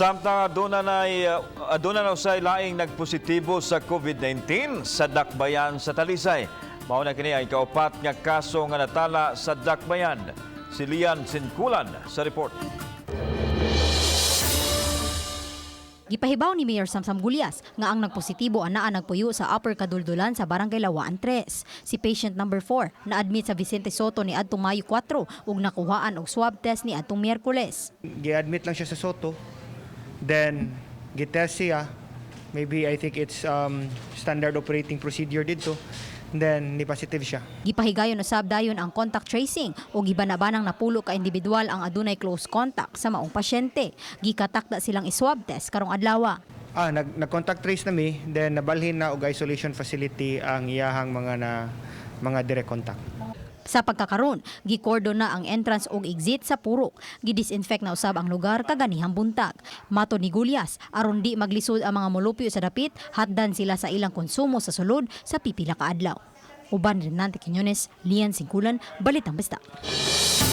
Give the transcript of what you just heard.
Samtang aduna na usay laing nagpositibo sa COVID-19 sa Dakbayan sa Talisay. Mao na kini ang ikaupat nga kaso nga natala sa Dakbayan. Si Lian Sinkulan sa report. Gipahibaw ni Mayor Samsam Gullas nga ang nagpositibo anaa nagpuyo sa Upper Kaduldulan sa Barangay Lawaan 3. Si patient number 4 na-admit sa Vicente Soto ni adtong Mayo 4 ug nakuhaan og swab test ni adtong Miyerkules. Gi-admit lang siya sa Soto. Then, gitest siya. Maybe I think it's standard operating procedure dito. Then, ni positive siya. Gipahigayon usab dayon ang contact tracing ug gibanabanang napulo ka individual ang adunay close contact sa maong pasyente. Gikatakda silang iswab test karong adlaw. Nag-contact trace na mi, then nabalhin na og isolation facility ang iyahang mga direct contact. Sa pagkakaron, gikordon na ang entrance ug exit sa purok. Gidisinfect na usab ang lugar kaganihang buntag. Matod ni Gullas, aron di maglisod ang mga molupyo sa dapit, hatdan sila sa ilang konsumo sa sulod sa pipila ka adlaw. Uban Renante Quiñones, Lian Singkulan, Balitang Basta.